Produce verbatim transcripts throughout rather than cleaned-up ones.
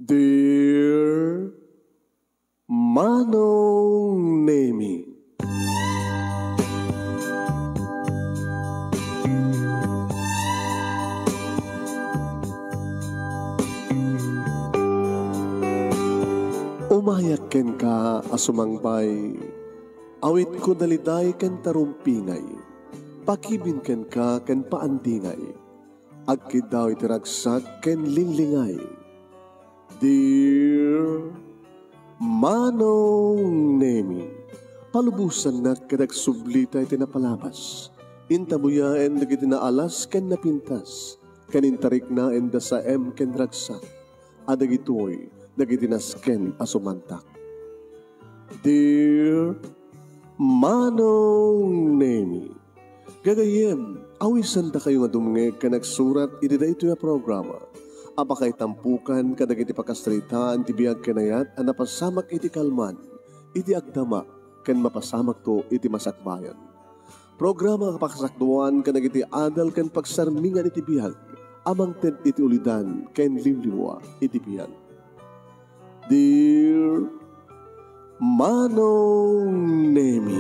Dear Manong Nemi. Umayak kenka a sumangbay, awitko daliday ken tarumpingay, pakibin kenka ken paandingay, agkiddaw iti ragsak ken linglingay. Dear Manong Nemi, palubosannak ket agsublita iti napalabas. Intabuyaen dagiti naalas ken napintas, ken intariknaenda saem ken ragsak, a dagitoy dagiti nasken a sumantak. Dear Manong Nemi, gagayyem, awisandakayo nga dumngeg ken agsurat iti daytoy a programa a pakaitampokan kadagiti pakasaritaan ti biag ken ayat a napasamak iti kalman, iti agdama, ken mapasamakto iti masakbayan. Programa a pakasakduan kadagiti adal ken pagsarmingan iti biag a mangted iti ulidan ken liwliwa iti biag. Dear Manong Nemi.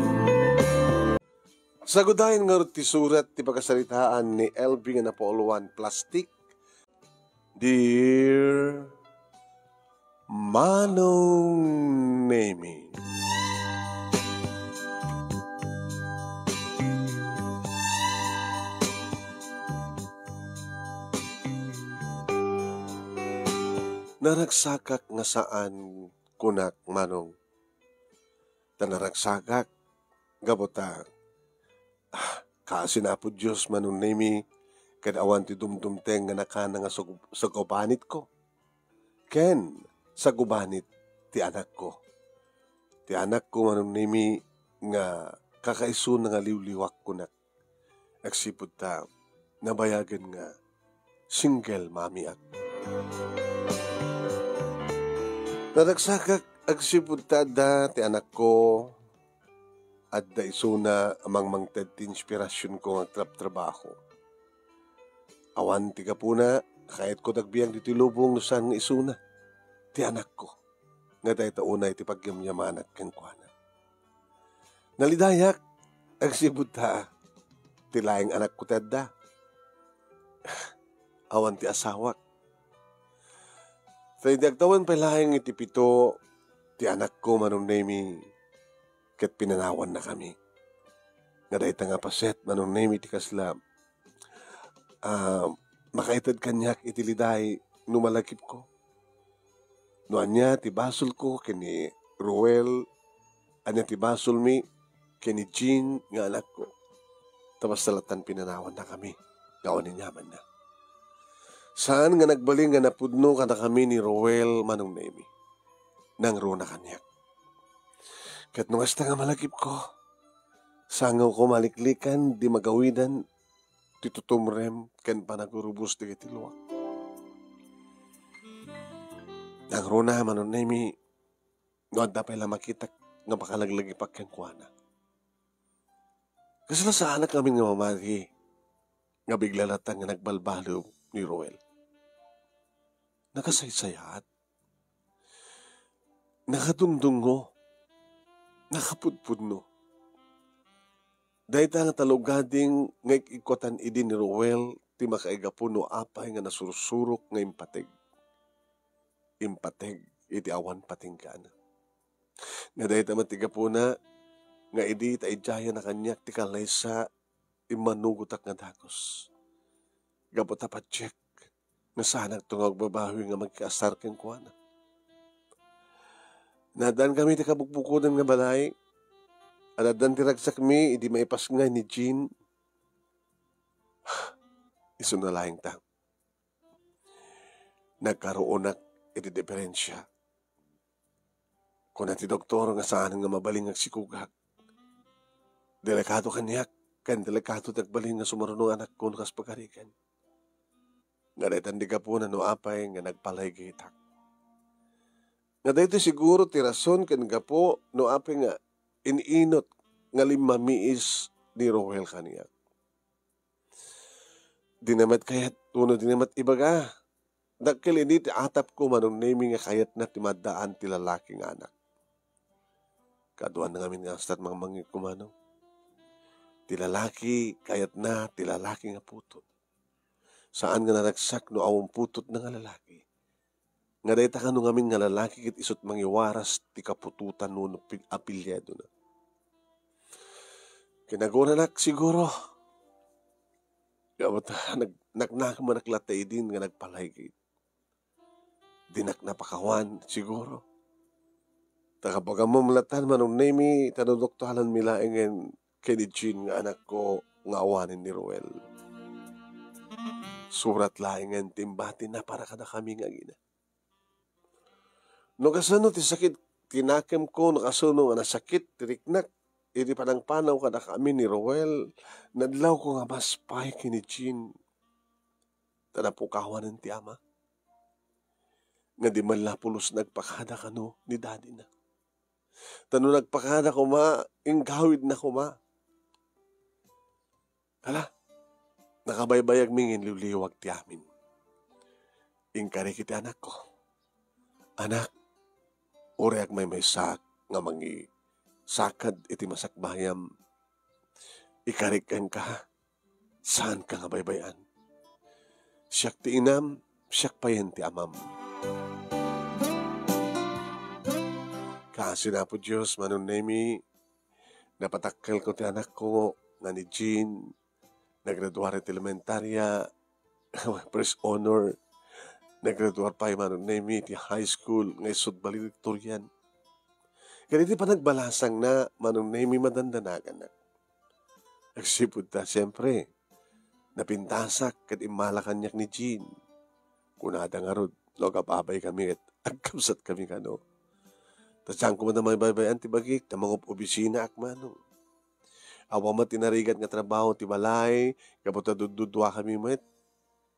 Sagudayen ngarud ti surat ti pakasaritaan ni L B nga napauluan plastik. Dear Manong Nemi. Naragsakak nga saan, kunak, Manong. Ta naragsakak, gapu ta, ah, kaasi ni Apo Dios, Manong Nemi, ket awan ti dumdumteng nga nakana nga sug-, sugubanitko. Ken sagubanit ti anakko. Ti anakko, Manong Nemi, nga kakaisuna nga liwliwak, kunak. Agsipud ta nabayagen nga single mommyak. Naragsakak agsipud ta adda ti anakko, adda isuna a mangmangted ti inspirasionko nga agtrabtrabaho. Awan ti gapuna, kayatko ti agbiag ditoy lubong no saan nga isuna ti anakko, nga dayta unay ti pagyamyamanak kenkuana. Nalidayak, agsipud ta ti laeng anakko ti adda. Awan ti asawak. Ta idi agtawen pay laeng iti pito ti anakko, Manong Nemi, ket pinanawannakami. Nga dayta nga paset, Manong Nemi, ti kasla, ah, makaited kaniak iti liday no malagipko. No ania ti basolko ken ni Roel, ania ti basolmi ken ni Jean nga anakko. Ta basta lattan pinanawannakami nga awan ni aniamanna. Saan nga nagbalin nga napudno kadakami ni Roel, Manong Nemi. Nangruna kaniak. Ket no kasta nga malagipko, sangawko maliklikan di magawidan ti tutumrem ken panagurubos dagiti luak. Nangruna, Manong Nemi, no adda pay la makitak nga makalaglagipak kenkuana. Kasla saanak ngamin nga mamati nga bigla latta nga nagbalbaliw ni Roel. Nakasaysayaat. Nakadungdungngo. Nakapudpudno. Dayta nga tallow-gading nga ik-ikkuatan idi ni Roel ti makaigapu no apay nga nasursurok nga impateg. Impateg iti awan patinggaan. Nga dayta met ti gapuna nga idi ta idiayana kaniak ti kallaysa, immanugotak nga dagus. Gapu ta patiek nga saanakto nga agbabawi nga makiasar kenkuana. Naaddankami ti kabukbukodan nga balay. Ad-addan ti ragsakmi idi maipasngay ni Jean. Isuna laeng ta. Nagkaruonak iti diferensia. Kuna ti doktor nga saan nga mabalin nga agsikugak. Delikado kaniak, ken delikado ti agbalin nga sumaruno nga anakko no kas pagarigan. Nga daytan di gapuna no apay nga nagpalaygetak. Nga daytoy siguro ti rason ken gapu no apay nga in-inut nga limmamiis ni Roel kaniak. Dina met kayat, wenno dina met ibaga. Dakkel idi ti atapko, Manong Nemi, nga kayatna ti maddaan ti lalaki nga anak. Kaduan ngamin nga astat mangmangikko, Manong. Ti lalaki, kayatna ti lalaki nga putod. Saan nga naragsak no awan putodna nga lalaki. Nga dayta kano ngamin nga lalaki ket isut' mangiwaras ti kaputotan wenno pi-, apelyidona. Kinagunanak siguro. Gapu ta nag-, naknakamanak latta idin nga nagpalaygit. Dinak napakawan, siguro. Ta kabagamom latta, Manong Nemi, ta naduktoranmi laengen ken ni Jean nga anakko nga awanen ni Roel. Surat laengen ti imbatina para kadakami nga agina. No kasano ti sakit ti nakemko, no kasano nga nasakit ti riknak, idi panangpanaw kadakami ni Roel, nadlawko nga mas pay ken ni Jean. Ta napukawanen ti ama. Nga di man la pulos nagpakada kano ni dadina. Ta no nagpakada koma, inggawidna koma. Hala, nakabaybayagmi ngin liwliwag ti amin. Inkarik iti anakko. Anak, uray agmaymaysaak nga mangisakad iti masakbayam. Ikarik kenka, saanka nga baybay-an. Siak ti inam, siak payen ti amam. Kaasi ni Apo Dios, Manong Nemi, napatakkelko ti anakko nga ni Jean, naggraduar iti elementaria, first honor, naggraduar pay, Manong Nemi, iti high school, nga isut' valedictorian. Ket iti panagbalasangna, Manong Nemi, madandanaganak. Agsipud ta, siempre, napintasak ket immala kaniak ni Jean. Kunada ngarud, no agababaykami ket agkabsatkami kano. Ta saanko met a mabaybay-an ti bagik, ta mangob-obisinaak, Manong. Awan met ti narigat nga trabaho ti balay, gapu ta dudduduakami met.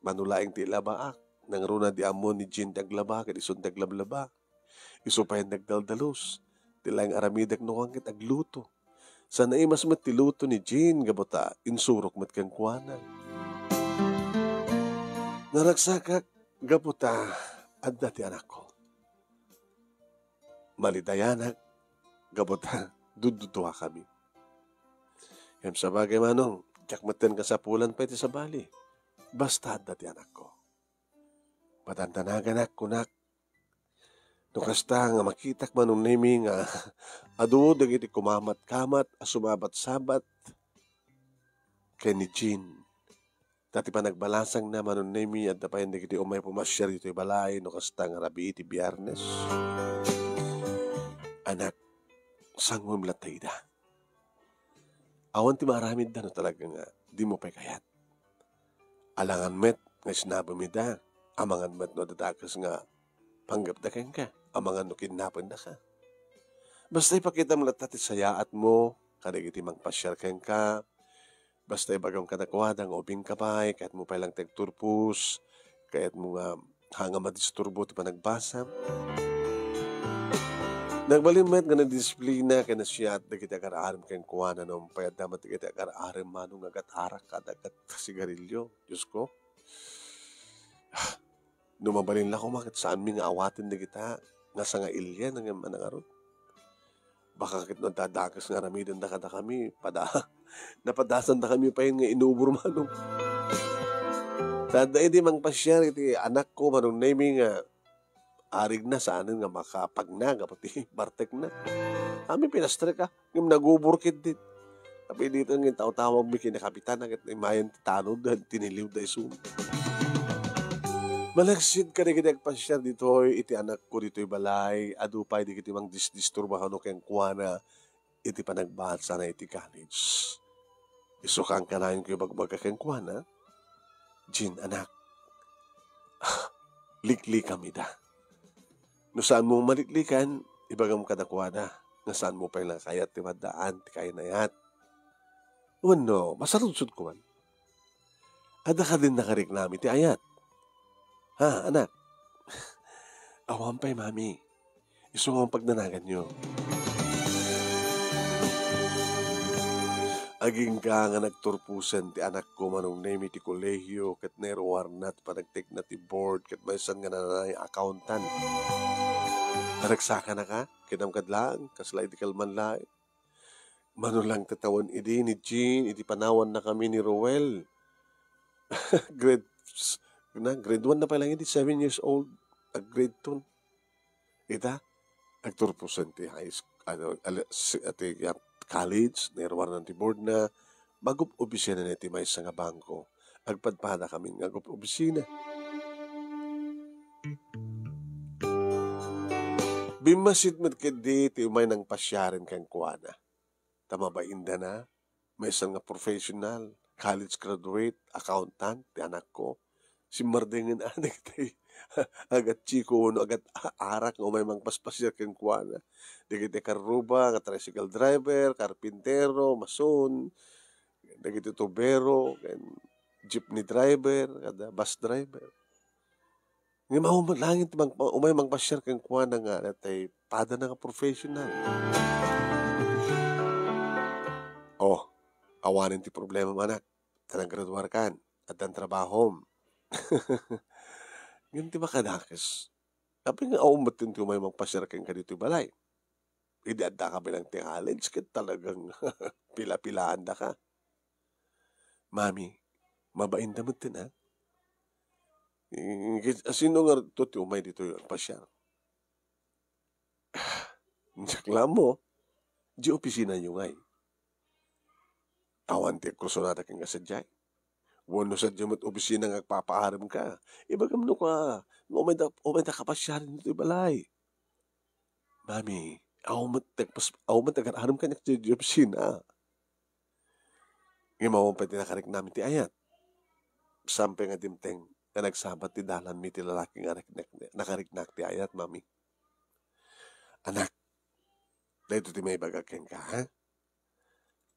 Mano laeng ti ilabaak, nangruna di ammon ni Jean ti aglaba ket isun ti aglablaba. Isu pay ti agdaldalus, ti laeng aramidek no kuan ket agluto. Sa naimas met ti luto ni Jean gapu ta insurok met kenkuana. Naragsakak gapu ta adda ti anakko. Malidayanak gapu ta dudduduakami. Ngem sabagay, Manong, diak metten kasapulan pay ti sabali. Basta adda ti anakko. Madandanaganak, kunak. No kasta nga makitak, Manong Nemi, nga adu dagiti kumamat-kamat a sumabat-sabat ken ni Jean. Ta ti panagbalasangna, Manong Nemi, adda pay dagiti umay pumasiar ditoy balay no kasta nga rabii ti Biernes. Anak, sangom latta ida. Awan ti maaramidda no talaga nga dimo pay kayat. Alangan met nga isnabem ida, amangan met no adda dakes nga panggepda kenka, amangan no kidnapendaka. Basta ipakitam latta ti sayaatmo kadagiti mangpasiar kenka. Basta ibagam kadakuada nga ubingka pay, kayatmo pay lang ti agturpos, kayatmo nga hanga madisturbo ti panagbasam. Nagbalin met nga nadisiplina ken nasiyaat dagiti agar-arem kenkuana, no pay adda met dagiti agar-arem, Manong, nga agat-arak, kada agat-sigarilio. Diosko. No mabalin la koma ket saanmi nga awaten dagita nga sangailian ngem a nangarud. Baka ket no adda dakes nga aramidenda kadakami, pada-, napadasandakami pay nga inubor, Manong. Ta adda idi mangpasiar iti anakko, Manong Nemi, nga arigna saanen nga makapagna gapu ti bartekna. Amin pinastrek a, ngem nagubor ketdin. Tapno ditoy nga intawtawagmi ken ni Kapitan, ket imayen ti tanod, tiniliwda isu. Malaksid kadagiti agpasiar ditoy iti anakko ditoy balay, adu pay dagiti mangdisdisturba kano kenkuana iti panagbasana iti college. Isu kanayon ko ibagbaga kenkuana, Jean, anak, liklikam ida. No saanmo maliklikan, ibagam kadakuada nga saanmo pay la kayat ti maddaan ti kainayat. Wenno, masaludsodko man. Adda kadin nakariknam iti ayat? Ha, anak? Awan pay, Mami. Isu nga pagnanaganyo. Agingga nga nagturposen ti anakko manong name iti kolehio ket nairuarna ti panagtekna ti board ket maysan nga nanay accountant. Naragsakanaka, kidam kad laeng, kasla idi kalman laeng. Mano lang tattawen idi ni Jean, idi panawannakami ni Roel. Grade, na, grade one na pay lang idi, seven years old. Ag grade two. Ita, agturposen ti high school, ano, ala-, si-, ti, ah, college, nairuarna ti boardna, magup-opisina na iti maysa nga bangko. Agpadpadakami nga agup-opisina. Bimmasit met ketdi ti umay nangpasiaren kenkuana. Ta mabainda na, maysa nga professional, college graduate, accountant, ti anakko. Simmardengen anak ti agat chiko wenno agat arak nga umay mangpaspasiar kenkuana. Dagiti karruba nga tricycle driver, karpintero, mason, dagiti tubero, ken jeepney driver, kada bus driver. Ngem awan met laeng ti mang-, umay mangpasiar kenkuana nga natay padana nga professional. Oh, awanen ti problema, anak. Ta naggraduarkan, addan trabahom. Ngem ti makadakes, apay nga awan met ti umay mangpasiar kenka ditoy balay? Idi addaka bilang ti college, ket talagang pila-pilaandaka. Mami, mabainda met ti na. Ket asino ngarud ti umay ditoy agpasiar? Diak la ammo, di opisinayo ngay. Awan ti agkursunada kenka sadiay. Wenno sadiay met opisina nga agpapaarem ka. Ibagam no ka, no umayda, umayda kapasiaren ditoy balay. Mami, awan met ti agpas-, awan met ti agar-arem kaniak ditoy opisina. Ngem awan pay ti nakariknam iti ayat. Saan pay nga dimteng nga nagsabat ti dalanmi ti lalaki nga nakariknak ti ayat, mami. Anak, daytoy ti maibagak kenka, ha?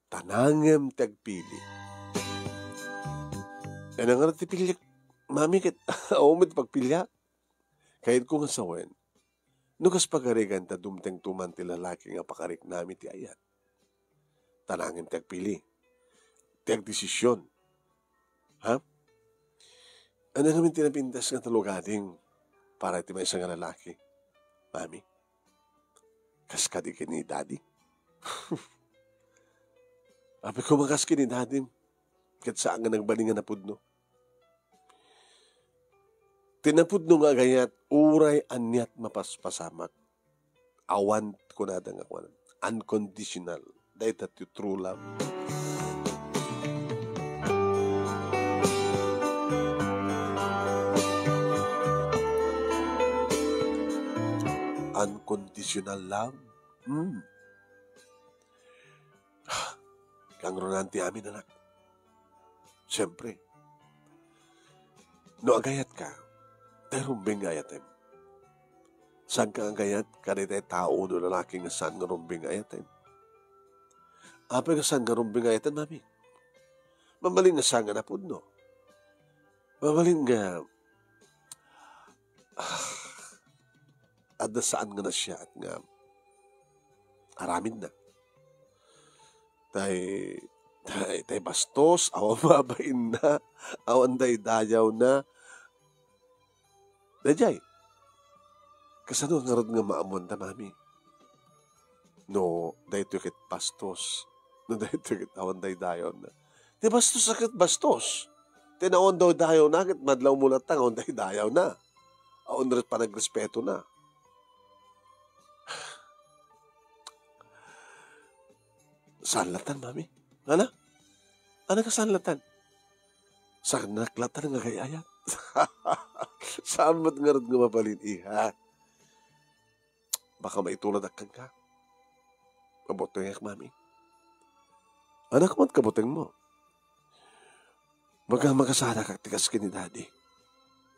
Ta nangem ti agpili. Ania ngarud ti piliak, mami, ket awan met ti pagpiliak. Kayatko nga sawen, no kas pagarigan ta dumtengto man ti lalaki nga pakariknam iti ayat. Ta nangem ti agpili, ti agdesision. Ha? Ania ngamin ti napintas nga tallo gading para iti maysa nga lalaki, mami? Kas kadi ken ni daddy? Apay koma kas ken ni daddy, ket saan nga nagbalin nga napudno. Ti napudno nga agayat, uray aniat mapaspasamak. Awan kunada nga kuan, unconditional. Dayta ti true love. Unconditional love? Hmm. Kangrunan ti amin, anak. Siyempre, no agayatka, tay rumbeng nga ayatem. Saanka agayat kadaytay tao no lalaki nga saan nga rumbeng nga ayatem? Apay nga saan nga rumbeng nga ayatem, mami? Mabalin nga saan nga napudno. Mabalin nga, ah, adda saan nga nasiaat nga aramidna. Tay, tay, tay bastos, awan mabainna, awan daydayawna. Daydiay, kasano ngarud nga maammuanta, mami? No daytoy ket bastos, no daytoy ket awan daydayawna. Ti bastos a ket bastos. Ti awan daydayawna ket madlawmo latta nga awan daydayawna. Awan ret panagrespeto na. Saan latan, mami? Ngana? Ania nga saan latan? Saanak latan nga agay-ayat. Saan met ngarud nga mabalin, iha? Baka maituladak kenka. Mabutengak, mami. Ania met kabutengmo? Maga-, makasarakak ti kas ken ni daddy.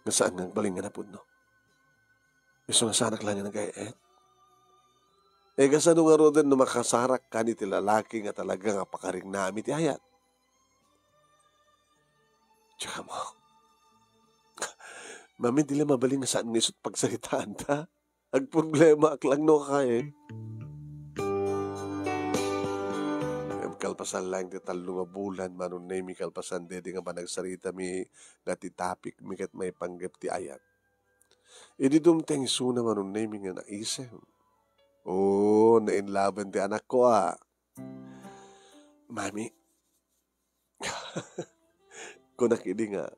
Nga saan nga agbalin nga napudno. Isu nga saanak laeng nga nagay-ayat. E, kasano ngaruden no makasarak kani ti lalaki nga talaga nga pakariknam iti ayat? Tsaka mo, mami, di la mabalin nga saan nga isut pagsaritaanta. Agproblemaak lang no kay. Ngem Kalpasan laeng ti tallo nga bulan, Mano Nemy, kalpasan daydi nga panagsaritami nga ti topic mi ket maipanggep ti ayat. Idi dumteng isuna, Mano Nemy, nga naisem. Oo, nainlaben ti anakko, a. Mami, kunak idi nga,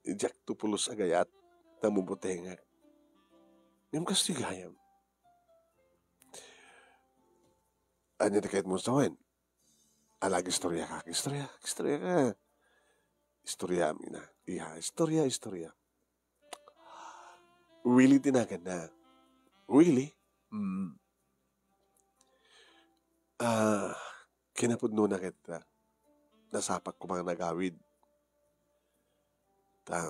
diak to pulos a gayat, ta mabutengak. Ngem kastoy gayam. Ania ti kayatmo sawen? Ala, agistoriaka, agistoriaka, agistoriaka. Istoriam, ina. Iya, istoria, istoria. Willie ti naganna. Willie? Mm. Ah, kinapudnona ket, ah, nasapak koma nga nagawid. Ta,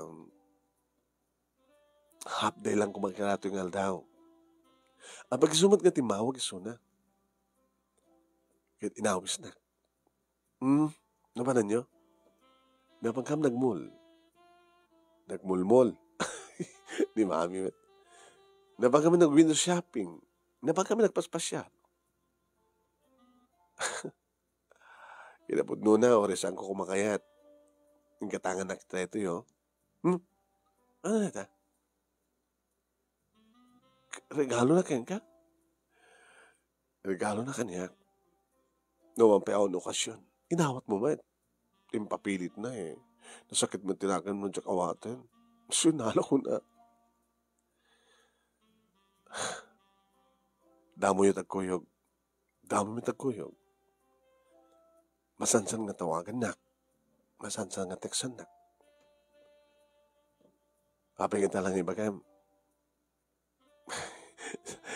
half day lang koma ket daytoy nga aldaw. Apag isu met nga timmawag isuna. Ket inawisna. Hmm, napananyo? Napankam nagmol. Nagmolmol. Ni Mami met. Napankam nag-window shopping. Napankam nagpaspasiar. Kinapudnona, oresanko koma kayat. Ingkatangan na kita ito, yo. Hmm? Ano na ta? Regalo na kenka? Regalo na kaniak. No, man pay awan okasyon. Inawat mo met. Impapilit na eh. Nasakit met ti nagan mo, diak awaten. Sinala ko na. Damoyo tagkuyog. Damo mi tagkuyog. Masansan nga tawagannak. Masansan nga teksannak. Apay nga ita lang ibagam.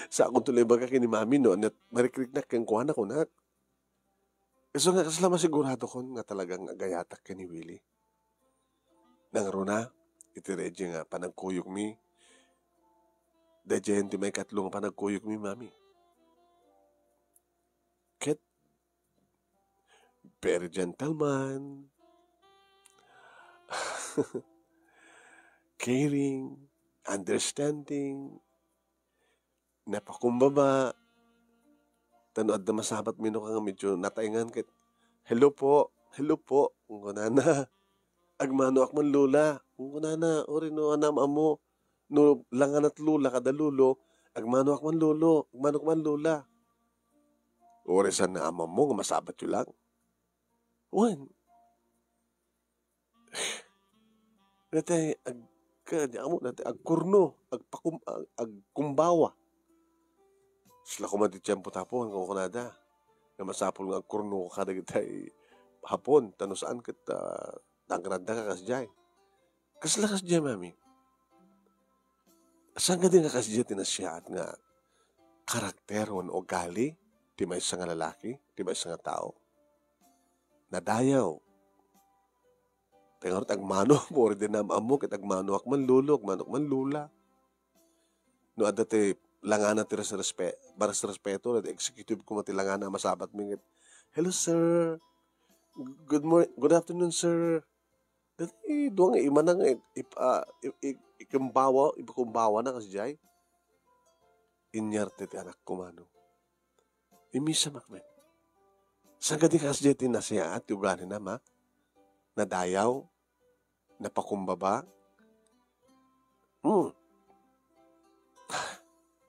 Sa akon tuloy ibaga ken ni Mami no ania ti marikriknak kenkuana, kunak. Isu nga kasla masiguradokon nga talagang agayatak ken ni Willie. Nangruna, iti daydiay nga panagkuyogmi, daydiayen ti maikatlo nga panagkuyogmi, Mami. Ket very gentleman, caring, understanding, napakumbaba. Ta no adda masabatmi no ka nga medyo nataengan ket, "Hello po, hello po," kunkunana. "Agmanoak man, Lola," kunkunana. Uray no, anam-ammo, no langanat Lola kada Lolo, "Agmanoak man, Lolo, agmanoak man, Lola." Uray saan nga amammo nga masabatyo lang. Wen. Daytay ag-, ka-, di amo, daytay agkurno, agpakum-, ag-, agkumbawa. Sila koma ti tiempo tapo, nga kunada. Nga masapul nga agkurno ka dagitay Hapon, ta no saan ket, ah, nagradda ka kasdiay. Kasla kasdiay, Mami? Saan kadi nga kasdiay ti nasiaat nga karakter wenno ugali ti maysa nga lalaki, ti maysa nga tao? Nadayaw. Ti ngarud, agmano, puro di nam-ammo ket agmanoak man, Lolo, agmanoak man, Lola. No adda ti langana ti res-, respe-, bares respeto, no adda executive koma ti langana a masabatmi ket, "Hello, sir. Good mor-, good afternoon, sir." Daytay dua nga imana nga ip-, ip-, ah, i-, i-, ikembawa, ipakumbawana kasdiay. Inyarte ti anakko, mano. Immisamak met. Saan kadi kasdiay ti nasiaat ti ugalina, Mak? Nadayaw? Napakumbaba? Hmm.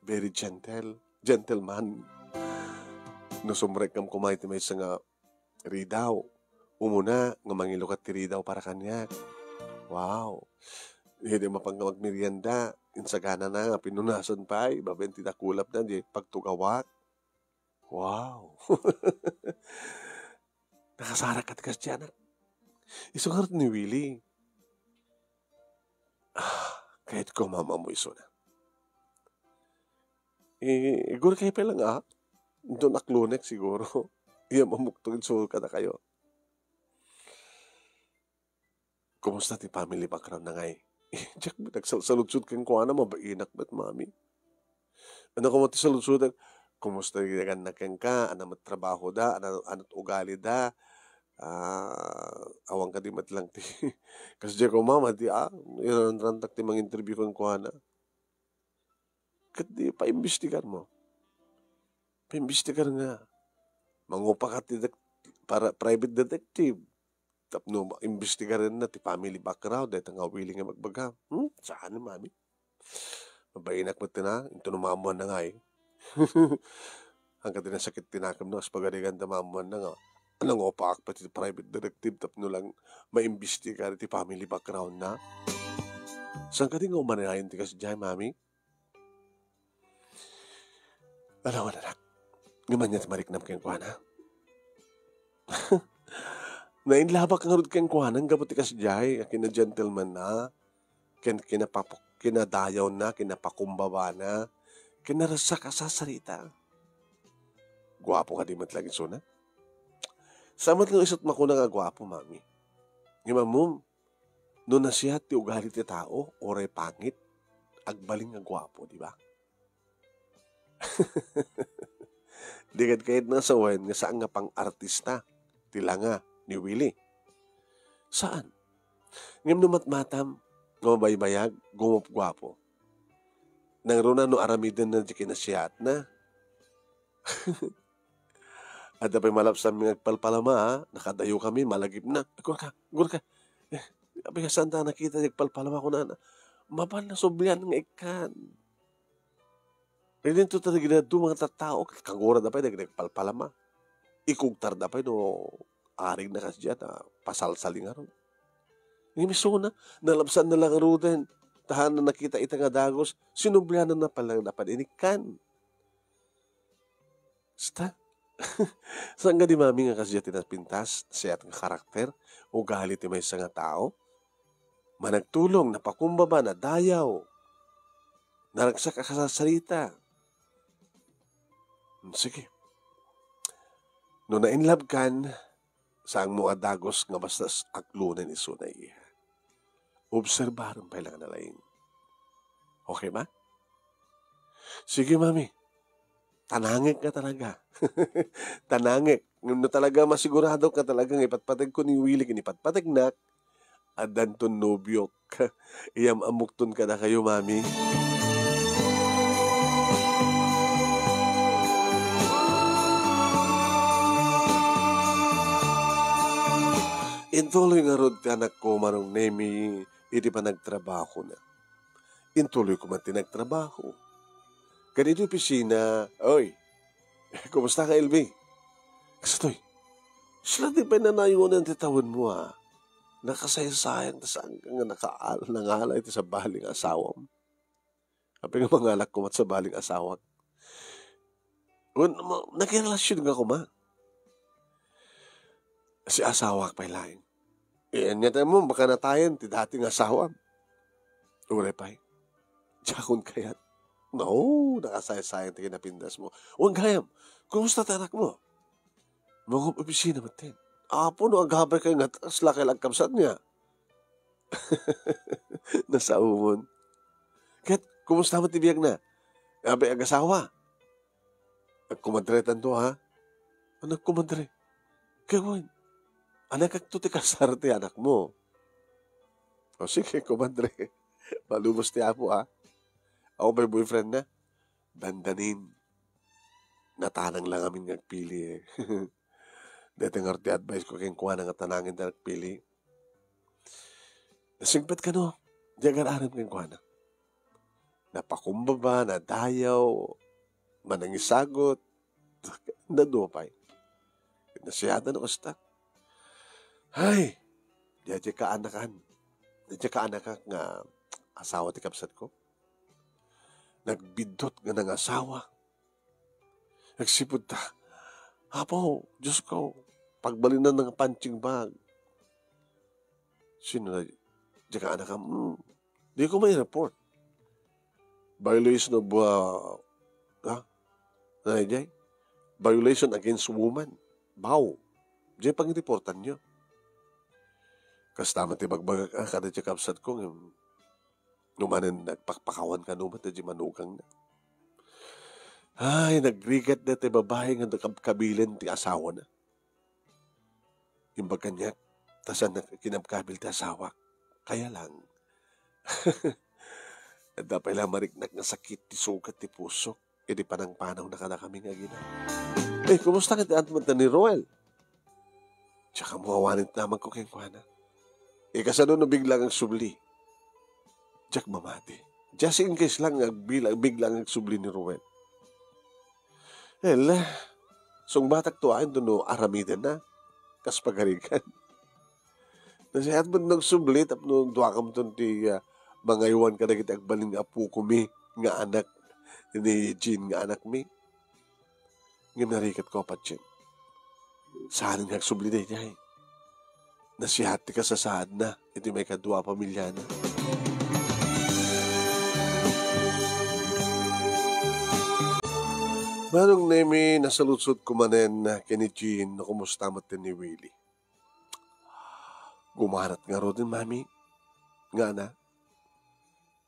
Very gentle. Gentleman. No sumrekkam koma iti maysa nga ridaw, umuna nga mangilukat ti ridaw para kaniak. Wow. Idi mapang nga magmerienda, insaganana nga pinunasan pay, babaen ti nakulapna, di pagtugawak. Wow. Nakasarak ka ti kasdiay, anak. Isu ngarud ni Willie. Ah, kayatko nga maam-ammo isuna. Eh, igor kayo pay lang, ah. Don aklonek siguro. Iya mamukto isu kadakayo. Kumusta ti family background na ngay? Diak met agsalsaludsod kenkuana, mabainak met, Mami. Ano koma ti saludsodek? Kumusta ti naganna kenka? Ano met trabahoda? Ano, ano ti ugalida? Ah, awan kadi met lang ti kasdiay koma, Mama, di, ah, iranrantak ti manginterview kenkuana. Ket di, paimbestigar mo. Paimbestigar nga. Mangupaka ti dak-, para private detective. Tapno imbestigarenna ti family background dayta nga Willie nga ibagbaga. Hmm, saan, mami? Mabainak met ti na, intono maammoanna ngay. Haanka ti nasakit ti nakemna, kas pagarigan ta maammoanna nga nangupaak pay ti private detective tapno lang maimbestigar ti family backgroundna. Saan kadi nga umanayon ti kasdiay, mami? Alawan, anak. Ngem ania ti mariknam kenkuana? Nainlabak ngarud kenkuana gapu ti kasdiay a kina-gentleman-na, ken kinapap-, kinadayawna, kinapakumbabana, kinaragsak a sasarita. Guapo kadi met laeng isuna? Sa met nga isut' makuna nga guapo, mami. Ngem ammom, no nasiat ti ugali ti tao, uray pangit, agbalin nga guapo, di ba? Di kad kayat nga sawen nga saan nga pang-artista ti langa ni Willie. Saan? Ngem no matmatam nga mabaybayag, gumupguapo. Nangruna no aramidenna ti kinasiatna. Adda pay malapsanmi nga agpalpalama, ha? Nakadayo kami, malagipna. Agurka, agurka. Eh, apay nga saan ta nakita, agpalpalama, kunana. Mapan nasublian nga ikkan. Idinto ta dagiti dadduma nga tattao, kagurada pay dagiti agpalpalama. Ikugtarda pay no arigna kasdiay ta pasalsali ngarud. Ngem isuna, nalabsanna la ngaruden, ta haanna nakita ita nga dagus, sinubliananna pay laeng a paninikkan. Sta? Saan kadi, mami, nga kasdiay ti napintas, siat nga karakter, ugali ti maysa nga tao? Managtulong, napakumbaba, nadayaw, naragsak a kasasarita. Hmm, sige. No nainlabkan, saanmo a dagus nga basta s-, aklonen isuna, iha. Obserbarem pay laeng a nalaing. Okay ba? Sige, mami. Tanangek nga talaga. Tanangek. Ngem no talaga masiguradok nga talaga nga ipatpategko ni Willie ken ipatpategnak, addanton nobiok. Iyam-ammokton kadakayo, mami. Intuloy ngarud ti anakko, Manong Nemi, iti panagtrabahona. Intuloy koma ti nagtrabaho. Ken iti opisina, oy, kumusta ka, Elvi? Kastoy, sila ti pay nanayonan ti tawenmo, a. Nakasaysayang ta saan ka nga nakaal-, nangalay ti sabali nga asawam. Apay nga mangalak koma ti sabali nga asawak? Wen, ma-, nakirelasion nga koma. Si asawak pay laeng. Eh, ania ti ammom, baka natayen ti dati nga asawam. Uray pay. Diakon kayat. No, nakasaysayang ti kinapindasmo. Wen gayam, kumusta ti anakmo? Mangup-opisina metten. Apo, no agabay kay nga, kasla kay la agkabsat niya. Nasaomon. Ket, kumusta met ti biagna? Apay, agasawa? Agkumadretanto, ha? Ano agkumadre? Kay wen, anakakto ti kasar ti anakmo. O sige, kumadre. Malubos ti Apo, ha? Ako pay boyfriend na. Dandanin. Natanang lang amin nga agpili, eh. Dayta ngarud ti advice ko kenkuana nga tanangen ta agpili. Nasingpet kano, di agar-arem kenkuana. Napakumbaba, nadayaw, manangisagot, nadupay. Nasiatan no kasta. Ay, di, di kaanakan. Di kaanakak nga asawa ti kabsat ko. Nagbiddut nga nangasawa. Nagsipud ta. Apo, Diyos ko, pagbalinan ng punching bag. Sino na, di kaanakam? Hmm. Di ko may report. Violation of, uh, ha? Ano jay? Violation against woman. Baw. Jay pang reportan nyo. Kasta man ti bagbagak, ah, kada ti kabsat ko, ngem, no manen nagpakpakawan kano met, di manukang na. Ay, nagrigat na ti babae nga nakabkabilan ti asawa na. Imbag kaniak, ta saan na kinabkabil ti asawak. Kaya lang, adda pay la mariknak nga sakit ti sugat ti pusok, idi panangpanaw na kadakami nga agina. Eh, kumusta ket ti adman ta ni Roel? Diak ammo awanen ti damagko kenkuana. Ikasano no bigla nga agsubli? Diak mamati. Just in case lang nga agbila-, bigla nga agsubli ni Ruel. Ella, sungbatak to ayan no aramidenna. Kas pagarigan. Nasiat met no agsubli tapno duakamton ti, ah, mangaywan kadagiti agbalin nga apokomi nga anak ni Jean nga anakmi. Ngem nariketko a patien. Saan nga agsubli daydiay. Nasiat ti kasasaadna iti maikadua a pamiliana. Manong Nemi, nasaludsodko manen ken ni Jean no kumusta met ni Willie. Gumanat ngaruden, Mami. Nga na,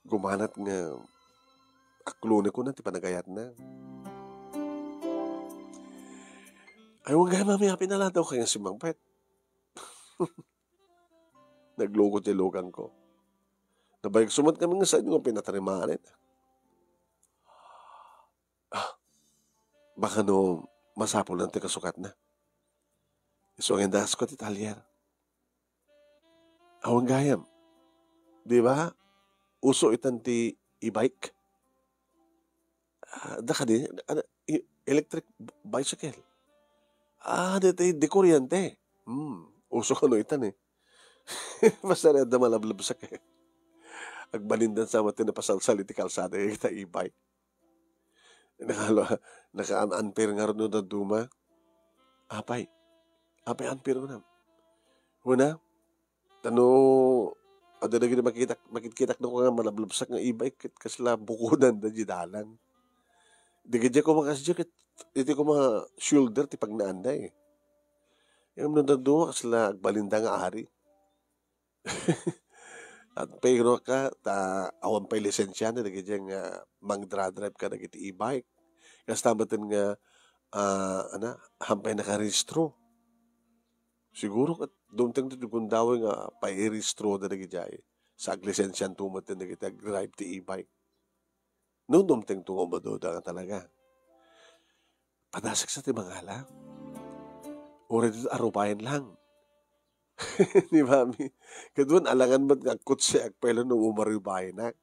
gumanat nga aklonekon ti panagayatna. Ay, wen gayam, Mami, apay naladaw kay nga simmangpet. Nagloko ti lukangko. Nabayagso met kami nga saanyo nga pinatarimaan. Ah, baka no masapulna ti kasukatna. Isu nga indasko ti talyer. Awan gayam. Di ba? Uso itan ti e-bike. Ah, da kadi, ano, e-, electric b-, bicycle. Ah, di, di, di kuryente. Hmm, uso kano itan eh. Basta na da malablabsak eh. Agbalindan sa mati napasalsal iti kalsada, kita e-bike. Nakalo-, naka-unfair ngarud no dadduma. Apay? Apay unfair kunam? Kuna, tano, adda dagiti makitak-, makitkitak no nga malablabsak nga e-bike ket kasla bukodan da di dalan. Dagiti koma kasdi ket iti koma shoulder ti pagnaanda eh. Ngem no dadduma kasla agbalinda nga ari. At pero ka, ta, awan pay lisensia na dagiti nga mangdra-drive ka dagiti e-bike. Kasta met nga, ah, ana, hampay nakarehistro. Siguro ket dumteng ti gundaway nga pairehistro da dagiti ay. Sa aglisensianto met dagiti agdrive ti e-bike. No dumteng to nga umaduda nga talaga. Padasek sa ti mangala. Uray dito arubayan lang. Ni Mami. Kadwan, alangan met nga agkutse, agpaylo no umarubayanak.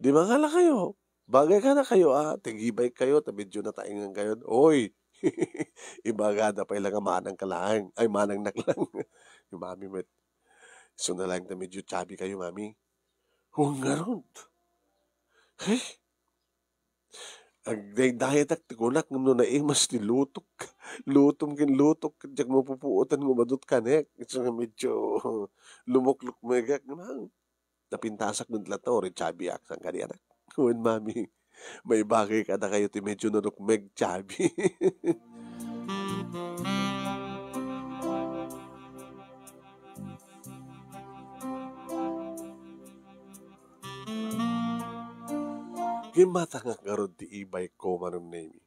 Di mangala kayo. Bagay kada kayo, ah. Tig-e-bike kayo, ta medyo nataingan kayo. Oy! Ibagada pay lang nga manang ka lang. Ay, manang nak lang. Ni Mami met. So na lang ta medyo chubby kayo, Mami. Huwag nga ron. Hey! Agdaydayatak ti kunak ngem no naimas ti lutok. Lutom ken lutok, ket diak mapupuotan nga umadut kanek. Isu nga medyo lumuklukmegak. Napintasak met latta, uray chubby ak, saan kadi, anak? Wen, Mami, maibagay kadakayo ti medyo nalukmeg, chubby. Gimmatangak ngarud ti e-bike ko, Manong Nemi.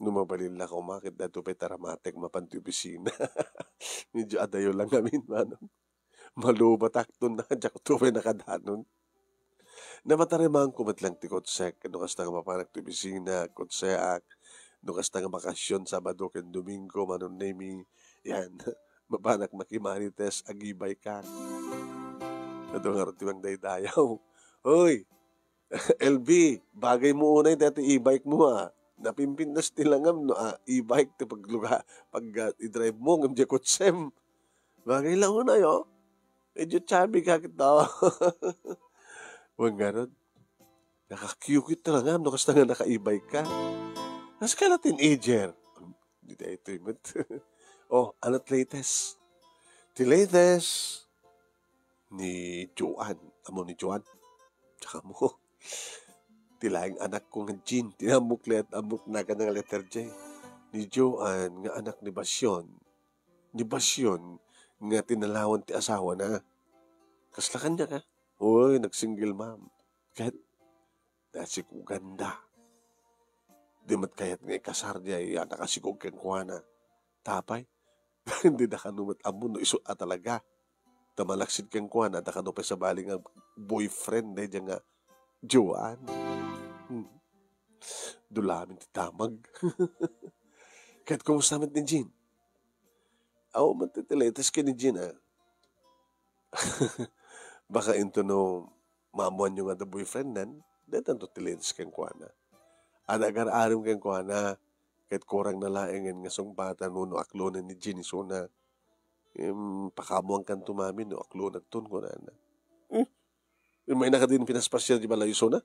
No mabalin la koma, ket daytoy pay taramatek mapan ti opisina. Medyo adayo lang ngamin, Manong. Malubatakton na, diak to pay nakadanon. Napatarimanko met lang ti kutsek, no kasta nga mapanak ti opisina, kutseak, no kasta nga bakasyon, Sabado ken Domingo, Manong Nemi, yan, mapanak makimarites, agibay ka. Adu ngarud ti mangdaydayaw. Hoy, L B, bagay mo unay dati e-bike mo, ah. Napimpintas ti langam, no, ah, e-bike ti pagluga-, pag, ah, i-drive mo, ngem di kutsem. Bagay lang unay, oh. Medyo chubby ka kita. Wen ngarud. Naka-cute talaga, no, kasta nga naka-e-bike ka. Kas ka na teenager. Di tayo ito, eh, met. Oh, ano ti latest? Ti latest ni Joan. Amo ni Joan? Tsaka mo. Ti laeng anak ko nga Jean. Ti ammok let-, ammok nagan nga letter J. Ni Joan nga anak ni Basyon. Ni Basyon nga tinalawan ti asawa na. Kasla kanya ka? Uy, nag-single mom. Ket nasikuganda. Di met kayat nga ikasar diay a nakasikog kenkuana. Tapay, di da kano met ammo no isu a talaga. Ta malaksid kenkuana, da kano pay sabali nga boyfriend daydiay nga Joan. Hmm. Dulamin ti damag. Ket kumusta met ni Jean? Awan met ti latest ken ni Jean, ah. Baka into no maammoanyo nga adda boyfriendnan, daytanto ti latest kenkuana. Adda agar-arim kenkuana, ket kurangna laengen nga sungbatan no, no aklonen ni Jean isuna. Em, pakaammoankanto, mami, no aklonakton, kunana. Hmm? Immay na kadin pinaspasiar di balay isuna?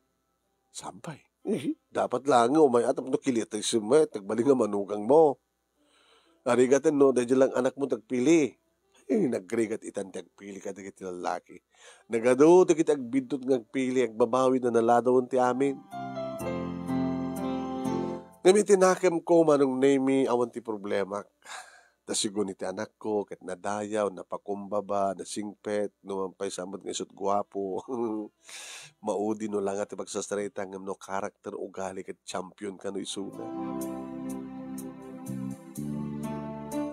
Sampay. Eh, dapat lang nga umay-at tapno kilitay si met, nagbalin nga manugangmo. Arigaten no, daydi lang anakmo ti agpili. Eh, nagrigat itan ti agpili kadagiti lallaki. Nagadu dagiti agbiddut nga agpili, agbabawi na naladawen ti amin. Ngem iti nakemko, Manong Nemi, awan ti problemak. Ta sigun iti anakko, ket nadayaw, napakumbaba, nasingpet, no man pay sa met nga isut guapo. Maudi no la nga ti pagsasarita, ngem no karakter, ugali, ket champion kano isuna.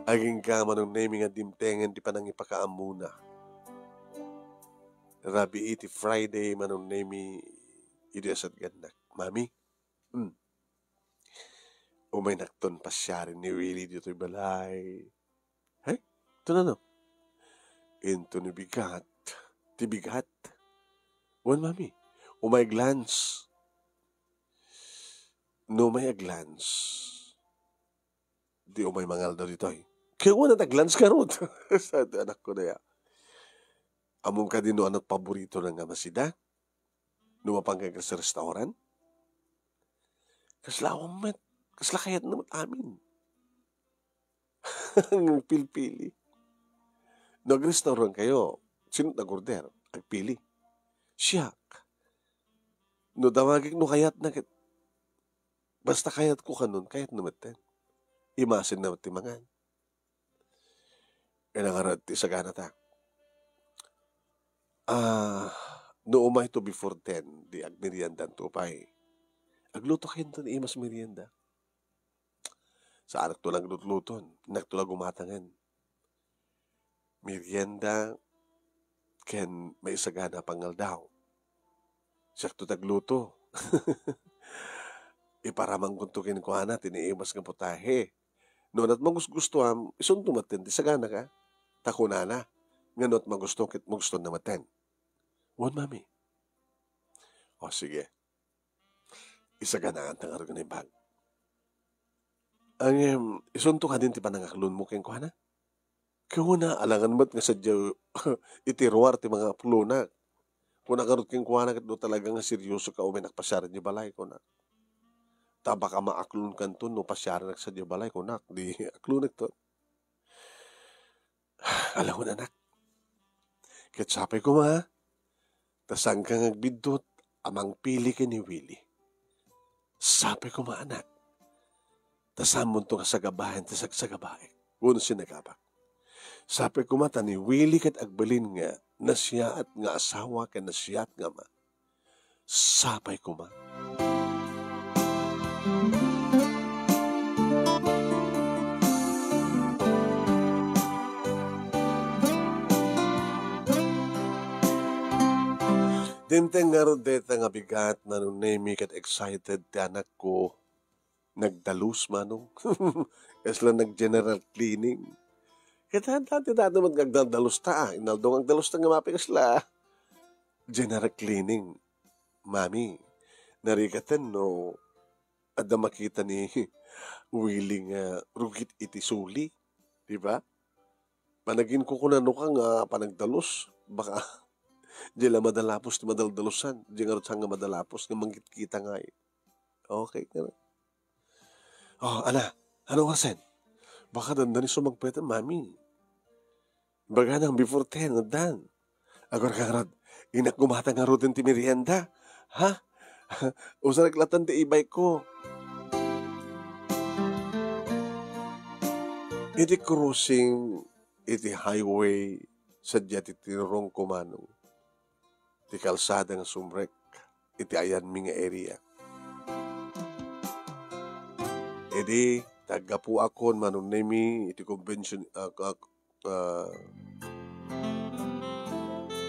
Agingga, Manong Nemi, nga dimtengen ti panangipakaammona. Rabii ti Friday, Manong Nemi, idi asatgannak. Mami? Hmm. Umaynakton pasiaren ni Willie ditoy balay. He? Ito na, no? Into ni bigat. Ti bigat. Wen, mami. Umay ag-lunch. No umay ag-lunch, di umay mangaldaw ditoy. Kaya wala nag-lunch karot. Sa ti anakko na ya. Among kadi no anat paborito na nga masida? No mapanggay ka sa restaurant? Kasla awan met. Kasla kayat na met amin. Ang pilpili. No, ag-restaurant kayo, sino nag-order? Agpili. Siak. No, damagik no kayat na ket. Basta kayat ko kanon, kayat na met ten. Imasin na met ti mangan. Kaya nangarad ti sagana ta. Ah, no umay to before ten, di agmeriendanto pay. Agluto kayo ni Imas merienda. Saanak to lang lutluton, innak to lang gumatangan. Merienda, ken maisagana pangaldaw. Siak to tagluto. Iparamanko to kenkuana, ti ni Imas nga putahe. No, nat magusgustuam, isunto maten ti sagana ka. Ta kunana, nga no, at magusto, ket magusto na maten. Wan, mami. O, sige. Isaganaan ta ngarud nga naimbag. Ngem, isunto kadin ti panangaklonmo kenkuana? Kuna, alangan met nga sadja iti ruar ti mga aklona. Kuna ngarud kenkuana, ket no talaga nga serioso ka, umaynak pasiaren diay balay, kuna. Ta baka maaklonkanto no pasiarenak sadiay balay, kunak, di aklonekto. Alangan, anak. Ket sapay koma, ta saanka nga agbiddut a mangpili ken ni Willie. Sapay koma, anak. Ta saanmonto nga sagabaen ti sagsagabaek wenno sinagabak. Sapay koma ta ni Willie ket agbalin nga nasiaat nga asawa ken nasiaat nga ama. Sapay koma. Dimteng ngarud dayta nga bigat, Manong Nemi, ket excited ti anakko. Nagdalus, Manong. Kasla nag-general cleaning. Ket dati, dati met nga agdalus ta, ah. Inaldo nga agdalus ta nga mapay kasla general cleaning. Mami, narigaten no adda makita ni Willie nga rugit iti suli, di ba? Panaginkukunano ka nga panagdalus, baka di la madalapos ti madaldalusan, di ngarud saan nga madalapos nga mangkitkita ngay. Okay ka na. Oh, ana, ano oras en? Baka dandani sumagpet, mami. Baganang before ten, addan. Agor ka ngarud, inak gumatang ngaruden ti merienda. Ha? Usarek latan ti e-bike ko. Iti crossing, iti highway, sadja ti tinurongko, Manong. Ti kalsada nga sumrek iti ayanmi nga area. Idi, taggapuakon, Manong Nemi, iti convention, ah, ah, ah,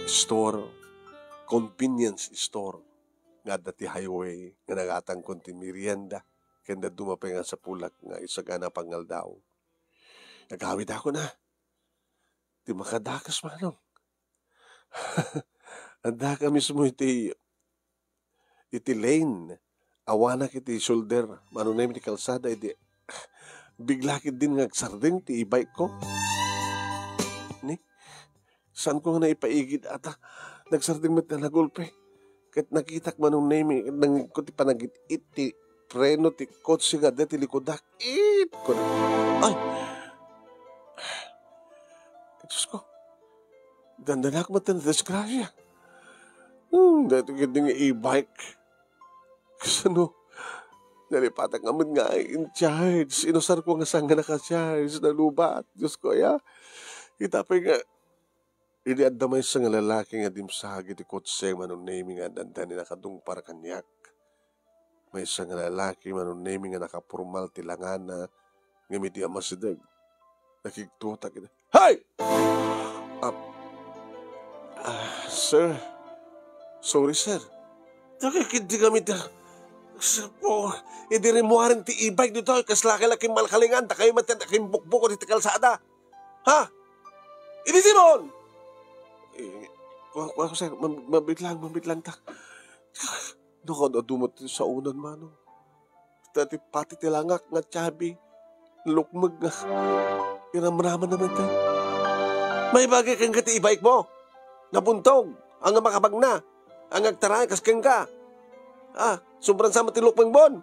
store, convenience store nga adda ti highway nga nagatangkon ti merienda ken dadduma pay nga sapulak nga isagana pangaldaw. Nagawidakon, ah. ti makadakes, Manong. Addaka mismo iti, iti lane. Awanak iti shoulder, Manong Nemi, ti kalsada, idi bigla ketdin nga agsardeng ti e-bike ko. Ni, saanko nga naipaigid ata. Nagsardeng met nga nagulpe. Ket nakitak, Manong Nemi, ket nangngegko ti panagit-it ti preno ti kotse nga adda ti likudak. It! Kunak. Ay! Diyos ko. Dandanak met ti nadisgrasya. Hmm, daytoy ketdi nga e-bike. Kasano? Nalipatak nga met nga in charge. Inusarko nga saan nga naka-charge. Nalubat. Diyos ko, aya. Kita pay nga, idi adda maysa nga lalaki nga dimsag iti kotse, Manong Nemi, nga adda ni nakadungpar kaniak. Maysa nga lalaki, Manong Nemi, nga nakapormal ti langana, ngem idi a masideg, nakigtutak iti, "Hey! Ah, ah, sir. Sorry, sir. Nakikiddi kami ta, sir po, idi rimmuaren ti e-bike ditoy, kas laki-laki malkalingan, ta kayo met ti nakimbukbukod iti kalsada. Ha? Idi Simon!" Eh, kuwan, kuwan, sir, mam-, mabitlang, mabitlang ta. Nakaad-adu met ti saonan, Manong. Ta ti pati ti langak nga chabi, nalukmeg nga iramraman naman tayo. Maibagay kenka ti e-bike mo. Nabuntog, anga makabagna, anga agtaray, kas kenka. Ah, sobran sa met ti lukmeng bon.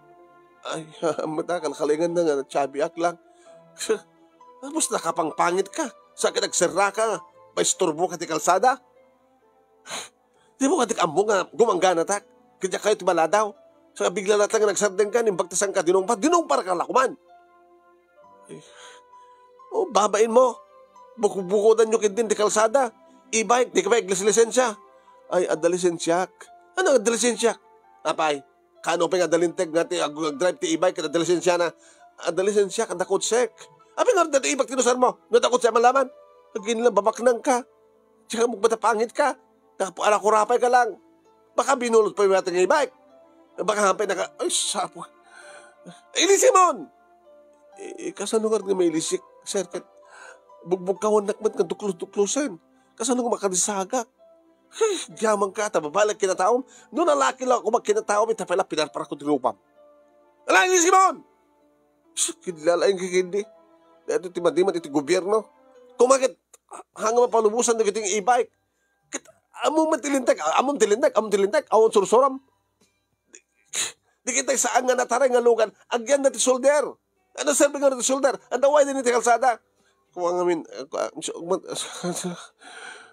Ay, mata, kalkalingan na nga, chabi ak lang. Tapos nakapangpangit ka, sa ka nagserra ka, paisturbo ka ti kalsada. Di mo kadi ammo nga gumanggana tak? Kaya kayo ti maladaw. Sa bigla na lang nagsardeng ka, nimbag ta saan ka dinungpar, dinungpar ka lakuman. Eh, oh, babain mo. Bukubukudan nyo kidin di kalsada. E-bike, di ka pa aglisensya. Ay, adda lisensiak. Ano adda lisensiak? Apay, kano pa nga adda linteg nga ti ag-, ag-drive ti e-bike, ket adda lisensia na. Adda lisensiak, adda kotsek. Apay nga adda e-bike ti inusar mo? No adda kotsek man laman. Agin lang babaknang ka. Diak ammo ta pangit ka. Nakapu-, ala kurapay ka lang. Baka binulot pa yung ating e-bike. Baka hampay naka, ay, sapo. Ilisi mon! Eh, kasano nga mailisik, sir? Ket bugbugkawannak met nga duklos-duklosen. Kasano nga makadisagak? Hey, diamang ka, ta babalag kinataom. No nalaki lang ako magkinataom, ita pala pinarparak ko ti rupam. Ala, ilisi mon! Sus, kinlalaing ka kindi. Dahil iti madimat iti gobyerno. Kumakit, hanga mapalubosan dagiti e-bike. Ket, ammo man ti linteg, ammo ti linteg, ammo ti linteg, awan sursuram. Di kita saan nga nataray nga lugan, agyan na ti solder. Ano serbi nga ti solder? Anda way din ti kalsada? Kuwa ngamin, eh, kuwa, so, man,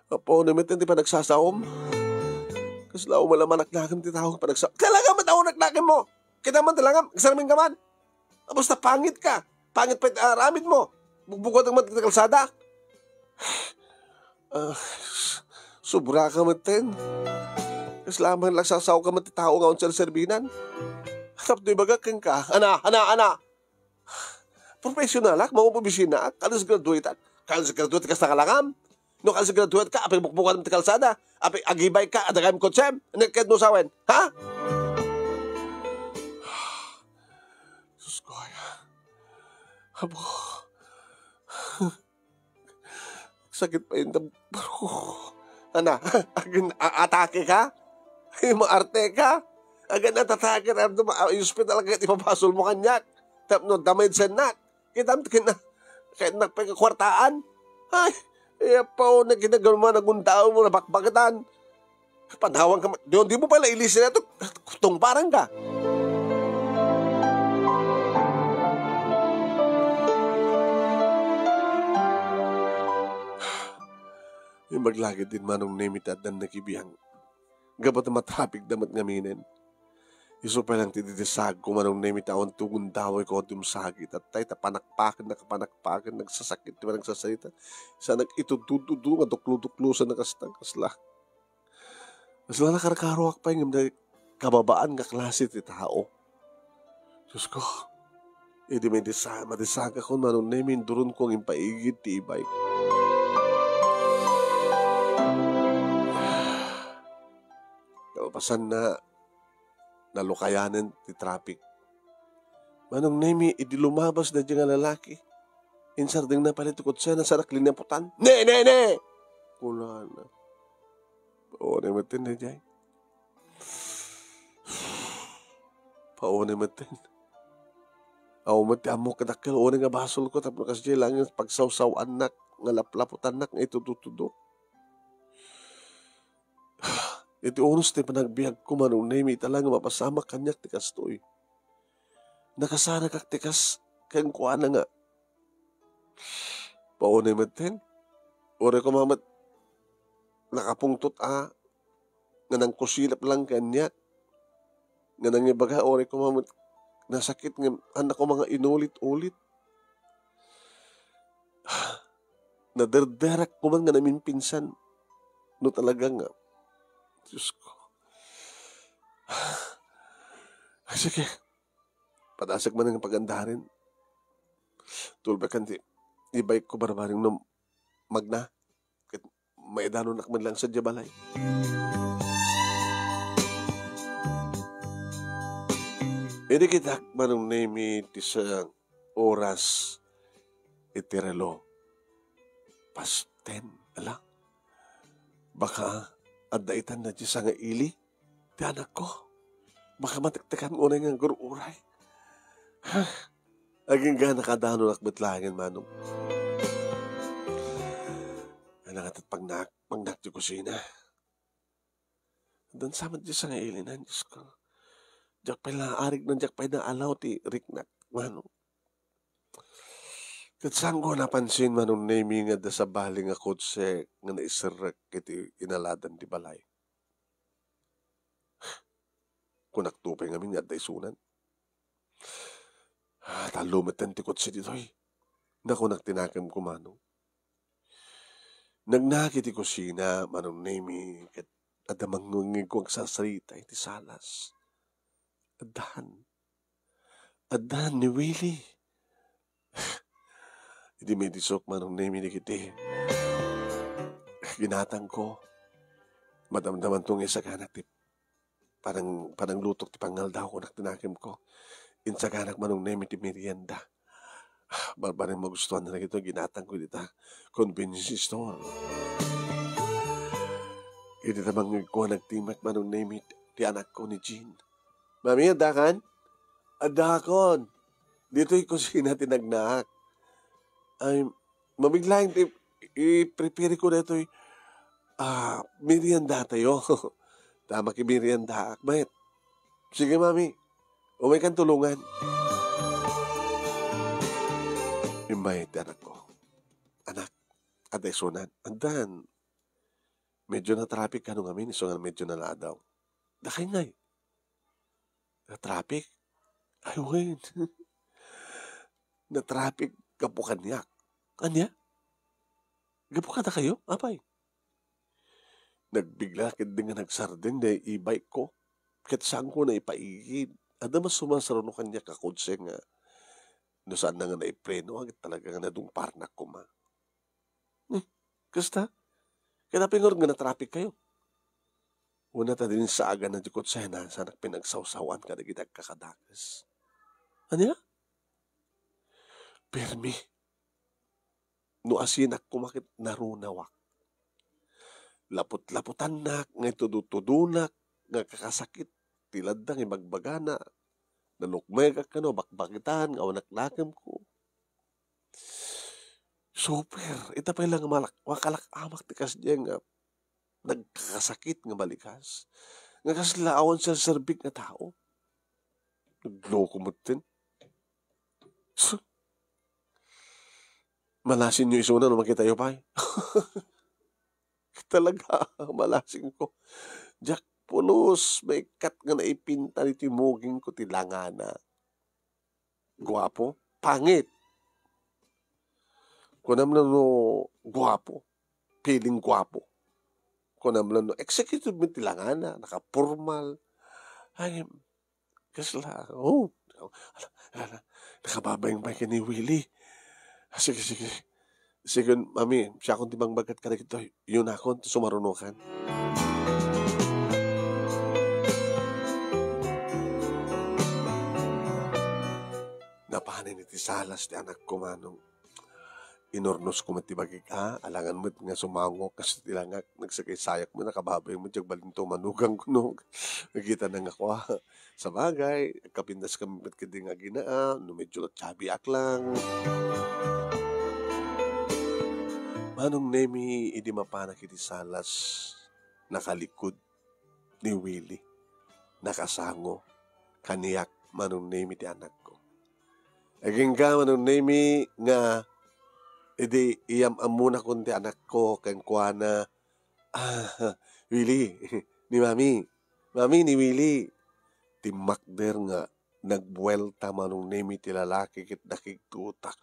apo, namit ti panagsasaom. Kasla, umala manaknakem ti tao, panagsa-, talaga man tao naknakem mo. Kita man talaga, kasarmin ka man. Ah, basta pangit ka. Pangit pa iti aramid mo. Bugbugad ang mga kalsada. Ah, sobra ka met ten. Kas lamang lang sasaw ka met ti tao nga unser serbinan. Tapno ibaga kenka. Ana, ana, ana. Professional ak, mga opisina ak, college graduate ak. College graduate kas nakalakam. No, kasi graduate ka, apay bukbukan ti kalsada, apay agibay ka, adda kayam kotsem, ne, ket no sawen, ha? Sus ko, ay. Abo. Sakit pa yun, tab-, baro. Ana, agin-, a-, atake ka? Ay, maarte ka? Agin atatake, tapno ma-, ay, ospital ka, ipapasol mo kanyak. Tapno damay sennak. Kitam, kina-, kinanak pay nga kwartaan. Ay, iya pa, o, na kinagano mo, nagundaw mo, nabakbaketan. Panawang ka, di, di mo pala ilisin ito, tungparan ka. Yung maglagid din manong Nemi ti addan nakibiang. Gapu ta matapigda met ngaminen. Isu pay lang ti didisag ko manong Nemi ta awan ti gundaway ko ti umsagi. Tatay ta panakpaken, nakapanakpaken, nagsasakit ti panagsasarita. Sa nag-itudtududo nga duklo-duklosan na kasta, kasla. Kasla nakarkaroak pay ngem dagiti kababaan nga klase ti tao. Diyos ko, idi may disa-, madisagakon manong Nemi, induron ko nga impaigid ti e-bike. Napapasan na, nalukayanen ti traffic. Manong Nemi, idi lumabas daydi nga lalaki, Insardengna pay ti kutsina, sanak linaputan. "Ne, ne, ne!" kunana. Paunay met daydiay. Paunay met. Awan met ti ammok kadakkel, unay nga basolko tapno kasdiay laeng pagsawsaw-annak nga laplaputannak nga itudutudok. Iti unos ti panagbiagko, Manong Nemi, ita la nga mapasamak kaniak ti kastoy. Nakasarakak ti kas kenkuana nga paunay metten. Uray koma met nakapungtot a nga nangkusilap lang kaniak, nga nangibaga, uray koma met nasakit nga, ania koma nga inulit-ulit. Naderderak koma nga namimpinsan. No talaga nga, Diyos ko. Ay, sige. Padasek man nga pagandaren. Tulbek kan ti e-bike ko, barbareng no magna. Ket maidanonak man lang sadiay balay. Idi kitak, Manong Nemi, ti sa oras iti relo. Past ten, ala. Baka adda itan na diay sangaili ti anakko. Baka matektekan unay nga agur-uray. Ha? Agingga nakadanonak met laengen, Manong. Ay, nangatat pagnak, pagnak ti kusina. Addan sa met diay sangailinan, Diyos ko. Diak pay naarig na, diak pay naalaw ti riknak, Manong. Ket saanko napansin, Manong Nemi, nga adda sabali nga kotse nga naiserrek iti inaladan ti balay. Kunak to pay ngamin nga adda isunan. Ah, tallo metten ti kotse ditoy. Nakunak ti nakemko, Manong. Nagnak iti kusina, Manong Nemi, ket adda mangngegko agsarsarita iti salas. Addan. Addan ni Willie. Idi maidisok, Manong Nemi, dagiti ginatangko, madamdamanto nga isaganak ti panang-, pananglutok ti pangaldawko, kunak ti nakemko. Insaganak, Manong Nemi, ti merienda. Ah, barbareng magustuhan na ito, ginatangko dita convenience store. Idi ta mangngegko, nagtimek, Manong Nemi, ti anakko ni Jean. "Mami, addakan?" "Addakon. Ditoy kusina ti nagnak." "Ay, mamiglaing ti i-prepare ko daytoy, ah, merienda tayo." Ta makimeriendaak met. "Sige, Mami. Umaykan tulongan." Immay ti anakko. "Anak, adda isunan?" "Addan. Medyo na-traffic kano ngamin, isu nga medyo naladaw." "Dakay ngay?" "Na-traffic?" "Ay, wen. Na-traffic gapu kaniak." "Ania? Gapu kadakayo? Apay?" Nagbigla ketdi nga nagsardeng daydi e-bike ko. Ket saanko naipaigid. Adda met sumasaruno kaniak a kotse nga no saanna nga naipreno, agit talaga nga nadungparnak koma. "Eh, kasta? Ket apay ngarud nga na-traffic kayo?" "Una ta dinsaagan na di kotsena, sanak pinagsawsawan kadagiti agkakadakes." "Ania?" "Permi. No asinak koma ket narunawak. Laput-laputannak, nga itudutudonak, nga kakasakit ti ladda nga ibagbagana. Nalukmegak kano, bakbakitan, nga awan naknakemko." Super, ita pay lang malak-, makalak-amak ti kasdiay nga nagkakasakit nga malikas. Nga kasla awan serserbik nga tao. Nagloko metten. Malasinyo isuna no makitayo pay. Talaga, malasingko. Diak pulos, maikkat nga naipinta ditoy mugingko ti langana. Guapo? Pangit. Kunam no guapo. Feeling guapo. Kunam no executive met ti langana, nakapormal. Ay, kasla, oh, ala, ala, ala, nakababaing pay ken ni Willie. Ah, sige, sige. Sige, Mami, siakon ti mangbagat kadagitoy. Yunakon, ta sumarunokan. Napanen iti salas ti anakko, Manong. inurnosko met ti bagik, a, alangan met nga sumangok kas ti langak, nagsakaysayak met, nakababayag met, diak balinto manugang kuno. Makitana nga kua. Sabagay, agkapintas kami met ketdi nga aginaa, no medyo chabiak lang. Manong Nemi, idi mapanak iti salas, nakalikud ni Willie. Nakasango kaniak, Manong Nemi, ti anakko. Agingga, Manong Nemi, nga idi iyam-ammonakon ti anakko kenkuana, "Ah, Willie, ni Mami, Mami, ni Willie." Timmakder nga nagbuelta, Manong Nemi, ti lalaki ket nakigtutak.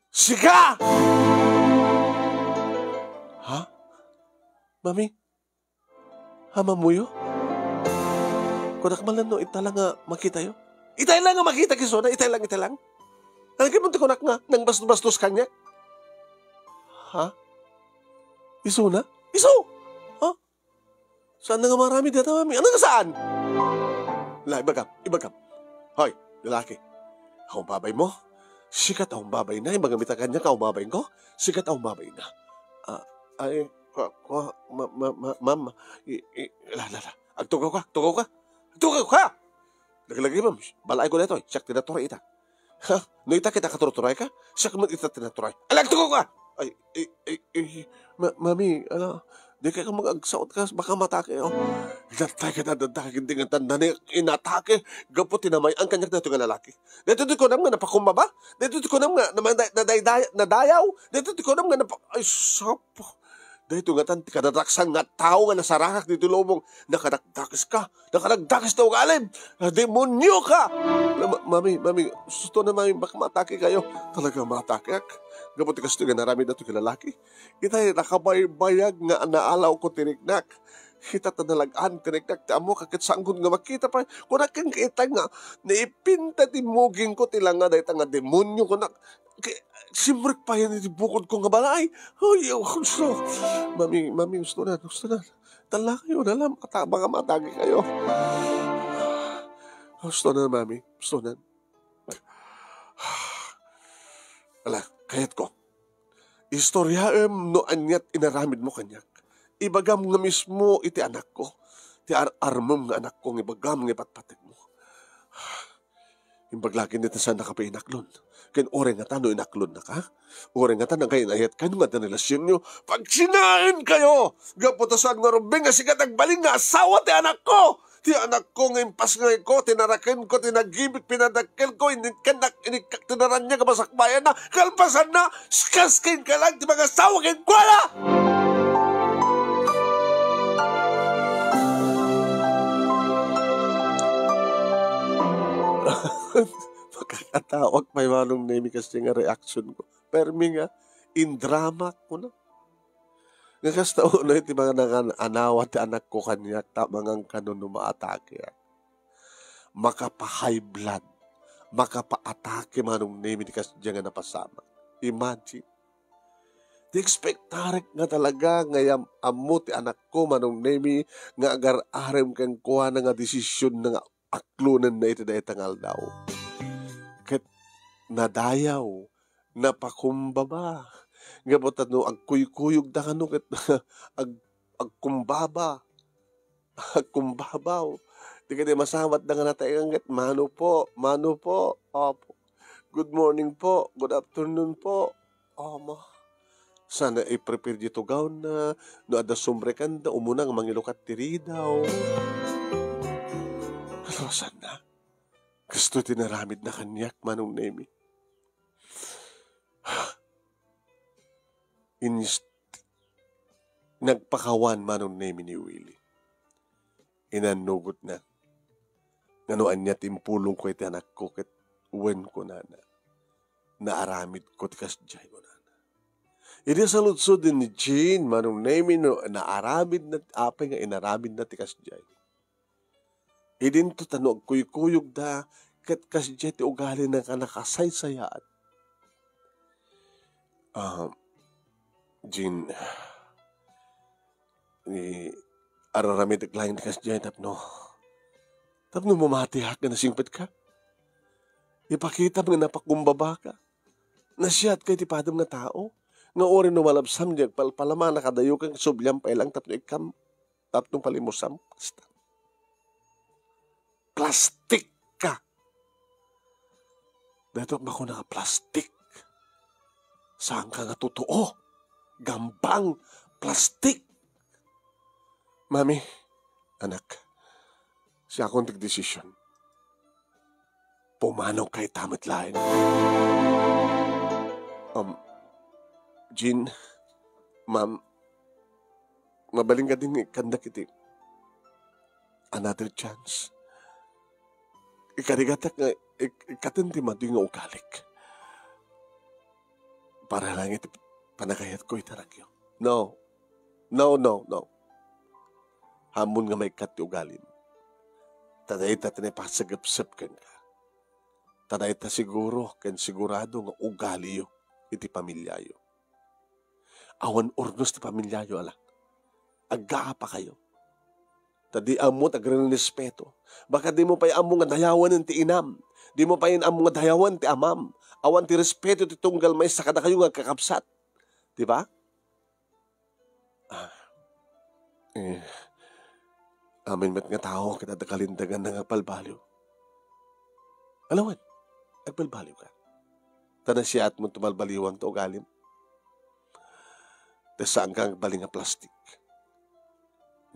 "Sika!" "Ha? Mami? Amamoyo? Kunak man lang no ita lang nga makitayo." "Itay lang nga makita, isuna, itay lang, itay lang. Ano kayo ti kunak nga nangbastos-bastos kaniak?" "Ha? Isuna?" "Isu! Ha? Saan na nga marami data, Mami?" "Ano nga saan? La, ibagam, ibagam. Hoy, lalaki. Awan babaymo? Sikat awan babayna. Ibagam ita kaniak awan babayko. Sikat awan babayna." "Ah, ay, kwa, kwa, ma, ma, ma, ma'am. I, i, la, la, la. Agtugaw ka, agtugaw ka. Agtugaw ka!" "Lagi-lagi, ma'am. Balaay ko daytoy. Siak ti naturay ita." "Ha? No ita ket akaturturay ka? Siak met ita ti naturay. Ala, agtugaw ka!" "Ay, ay, ay, ay, ma-, Mami, ala, di ka mag-agsaot kas, baka matake, oh." Natay ka na, natake, di nga tanda ni inatake. Gapu ti namay-an kaniak daytoy nga lalaki. Daytoy ti kunam nga napakumbaba. Daytoy ti kunam nga namanda-, nadayday-, nadayaw. Daytoy ti kunam nga napa-, ay, sapo. Daytoy ngatan ti kadaraksan nga tao nga nasarakak ditoy lubong. Nakadakdakes ka. Nakadakdakes ti ugalim. Ah, demonyo ka! Ma-, Mami, Mami, susto na, Mami, baka matake kayo. Talaga matakeak. Gapu ti kastoy nga naramid daytoy nga lalaki. Itay, nakabaybayag nga naalaw ko ti riknak. Ita ta nalag-an ti riknak ti ammo, ket saankon nga makita pay. Kunak kenka itay nga naipinta ti mugingko ti langa dayta nga demonyo, kunak. Ke-, simrek pay iti bukodko nga balay. Ay, oh, gusto. Mami, Mami, gusto na, gusto na. Tala kayo na lang, mata-, baka matake kayo. Gusto na, Mami, gusto na. Ala, kayatko. Istoryaem no aniat inaramidmo kaniak. Ibagam nga mismo iti anakko. Ti ar-armem nga anakko nga ibagam nga ipatpategmo. Imbag laeng dita saan nakapainaklon. Ken uray ngata no inaklonnaka, uray ngata nagkainayat kayo nga adda relasionyo, pagsinaen kayo! Gapu ta saan nga rumbeng nga sika ti agbalin nga asawa ti anakko! Ti anakko nga impasngayko, ti narakenko, ti nagibik, pinadakkelko, inikkannak, inikkak ti naraniag a masakbayanna, kalpasanna, kas kenka lang ti mangasawa kenkuana! Makakatawag pay manong Nemi kasdi nga reaction ko. Permi nga, indramak ko na. Nga kasta uno iti mga nangan-anawa ti anakko kaniak, ta mangan kano no maatakeak. Makapa-high blood, makapaatake manong Nemi ti kasdiay nga napasamak. Imagine. Ti ekspektarek nga talaga nga yam-, ammo ti anakko manong Nemi nga agar-arem kenkuana nga desisionna nga aklonenna iti dayta nga aldaw. Ket nadayaw, napakumbaba. Gapu ta no agkuykuyogda kano ket ag-, agkumbaba. Agkumbabaw. Di kadi masamatda nga nataengan ket, "Mano po? Mano po? Opo. Good morning po. Good afternoon po." Ama. Sana i-prepare di tugawna, no adda sumrekanda, umuna nga mangilukat ti ridaw. Ano, sana? Kastoy ti naramidna kaniak, Manong Nemi. Inis-, nagpakawan, Manong Nemi, ni Willie. Inannugotna. Ngano ania ti impulongko iti anakko ket wen kunana, naaramidko ti kasdiay, kunana. Idi saludsod ni Jean, Manong Nemi, no naaramidna, apay nga inaramidna ti kasdiay. Idinto ta no agkuykuyogda, ket kasdiay ti ugalina nga nakasaysayaat. Ah, Jean, ni, araramidek laeng ti kasdiay tapno, tapno mamatiak nga nasingpetka. Ipakitam nga napakumbabaka. Nasiatka iti padem nga tao, nga uray no malabsam, di agpalpalama, nakadayo ken subliam pay lang tapno ikkam, tapno palimusam. Kasta. Plastik ka. Daytoy makuna nga plastik. Saanka nga totoo. Gambang. Plastik. Mami, anak, siakon ti agdesisyon. Pumanawka ita met laeng. Um, Jean, Ma'am, mabalin kadin nga ikkandak iti another chance. Ikarigatak nga ik-, ikkaten ti madi nga ugalik. Para lang iti panagayatko iti anakyo. No. No, no, no. Ammon nga maikkat ti ugalim. Ta dayta ti naipasagepsep kenka. Ta dayta siguro ken sigurado nga ugaliyo iti pamiliayo. Awan urnos ti pamiliayo, ala. Aggaapakayo. Ta di ammo ti agrirespeto. Baka dimo pay ammo nga dayawanen ti inam. Dimo pay ammo nga dayawan ti amam. Awan ti respeto ti tunggal maysa kadakayo nga agkakabsat. Di ba? Ah. Eh, amin met nga tao ket adda kalintegan nga agbalbaliw. Ala wen, agbalbaliwka. Ta nasiatmo ti balbaliwan ti ugalim. Ta saanka nga agbalin nga plastik.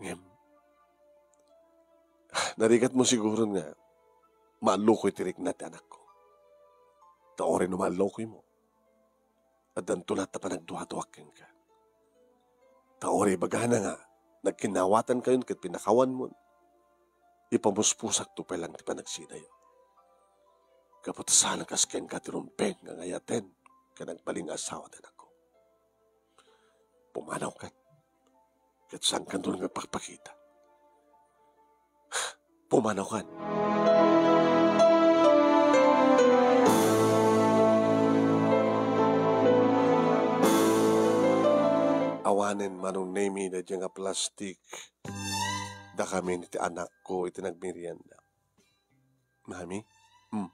Ngem, narigatmo siguro nga maallukoy ti rikna ti anakko. Ta uray no maallukoymo, addanto latta panagduaduak kenka. Ta uray ibagana nga nagkinnawatankayon ket pinakawanmon, ipamuspusakto pay lang ti panagsidayo. Gapu ta saan a kas kenka ti rumbeng nga ayaten ken agbalin nga asawa ti anakko. Pumanawkan. Ket saankan nga agpakpakita. Pumanawkan. Awanen Manong Nemi daydiay nga plastik. Dakamin iti anakko iti nagmerienda. Mami? Hmm.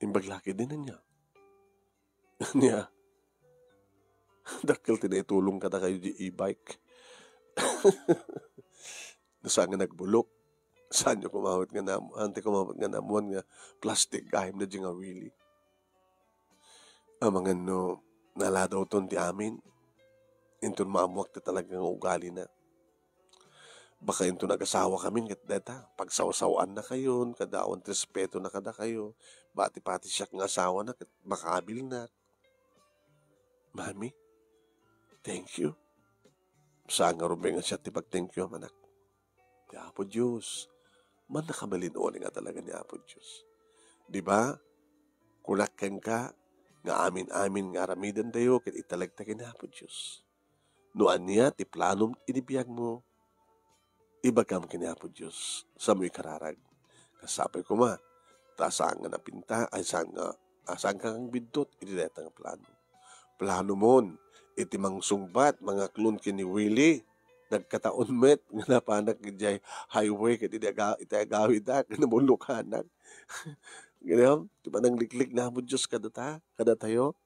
Imbag la ketdi ania? Ania? Dakkel ti naitulong kadakayo di e-bike. No saan nga nagbulok, saanyo kumawit nga nam-, saan ti kumawit nga naammuan nga plastik gayam daydiay nga wheelie. Amangan no naladawton ti amin, inton maammuak ti talaga nga ugalina. Baka inton agasawakamin ket dayta, pagsawsawaannakayon, kada awan ti respetona kadakayo. Bati pati siak nga asawana ket makaabilnak. Mami, thank you. Saan nga rumbeng a siak ti pag-thank you, anak. Ti Apo Dios, mannakabalin uling a talaga ni Apo Dios. Di ba? Kunak kenka nga amin-amin nga aramidendayo ket italekta ken Apo Dios. No ania ti planom iti biagmo, ibagam ken Apo Dios, samo ikararag. Kas sapay koma, ta saan nga napinta, ay saan nga, ah, saanka nga biddut iti dayta nga plano. Planomon, iti mangsungbat, mangaklon ken ni Willie, nagkataon met nga napanak idiay highway ket iti aga-, iti agawid a, ken nabullokanak. Ngem, ti panangliklik ni Apo Dios kadata, kadatayo,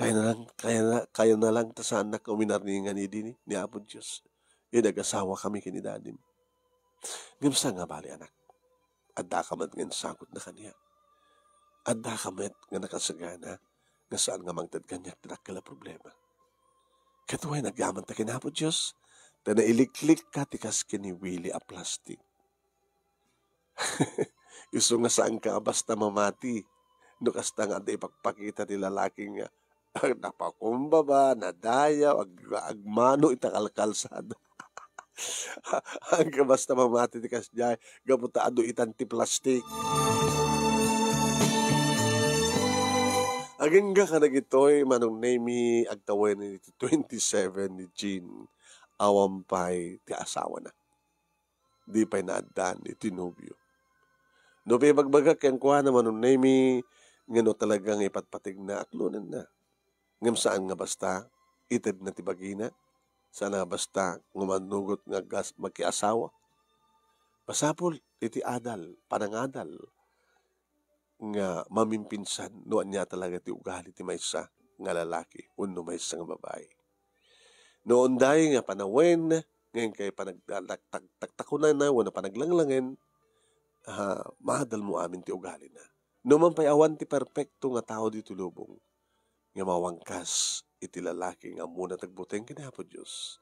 Kayana lang, kayana, kayana lang ta saannak nga uminarningan idi ni, ni Apo Dios. Idi agasawakami ken ni dadim. Ngem saan nga bali, anak? Addaka met nga insagutna kaniak. Addaka met nga nakasagana nga saan nga mangted kaniak ti dakkel a problema. Ket wen, agyamanta ken Apo Dios, ta nailiklikka ti kas ken ni Willie a plastik. Isu nga saanka a basta mamati no kasta nga adda ipakpakita ti lalaki nga napakumbaba, nadayaw, ag-, agmano ita kalkalsada. Saanka basta mamati ti kasdiay gapu ta adu itan ti plastik. Agingga kadagitoy, Manong Nemi, agtawen iti twenty-seven ni Jean. Awan pay ti asawana. Di pay naaddan iti nobio. No pay ibagbagak kenkuana, Manong Nemi, nga no talaga nga ipatpategna, aklonenna. Ngem saan nga basta, itedna ti bagina. Saan nga basta nga manugot nga gas-, makiasawa. Masapul iti adal, panangadal. nga mamimpinsan no ania talaga ti ugali ti maysa nga lalaki wenno maysa nga babai. No unday nga panawen, ngem kay panagtaktakunana wenno panaglanglangen, ah, maadalmo amin ti ugalina. No man pay awan ti perpekto nga tao ditoy lubong, nga mawangkas iti lalaki nga ammona ti agbuteng ken ni Apo Dios.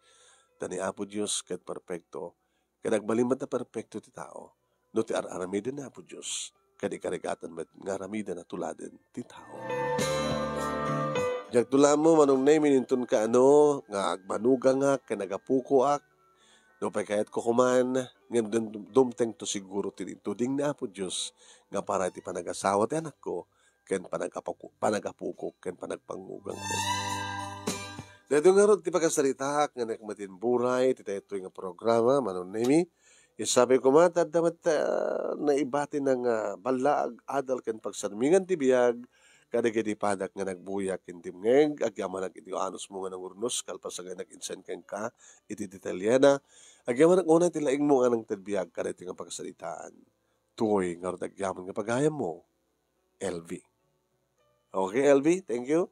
Ta ni Apo Dios ket perpekto, ket agbalin met a perpekto ti tao no ti ar-aramiden ni Apo Dios, ket ikarigatan met nga aramiden a tuladen ti tao. Diak tulamo, Manong Nemi, inton kaano nga agmanugangak ken agapukoak, no pay kayatko koman, ngem dum-, dumtengto siguro ti tuding ni Apo Dios nga para iti panagasawa ti anakko, ken panagapuko-, panagapukok, ken panagpangugangko. Daytoy ngarud ti pakasaritaak nga nagmatin buray ti daytoy nga programa, Manong Nemi. Isabi koma, ta adda met, ah, naibatina nga ballaag, adal ken pagsarmingan ti biag, kadagiti padak nga nagbuyak ken dimngeg, agyamanak iti anusmo nga nangurnos, kalpasan nga nag-insan kenka iti detalyena, agyamanak unay ti laingmo nga nangted biag kadaytoy nga pakasaritaan. Tuy ngarud agyaman nga pagayammo, L V. Okay, L V, thank you.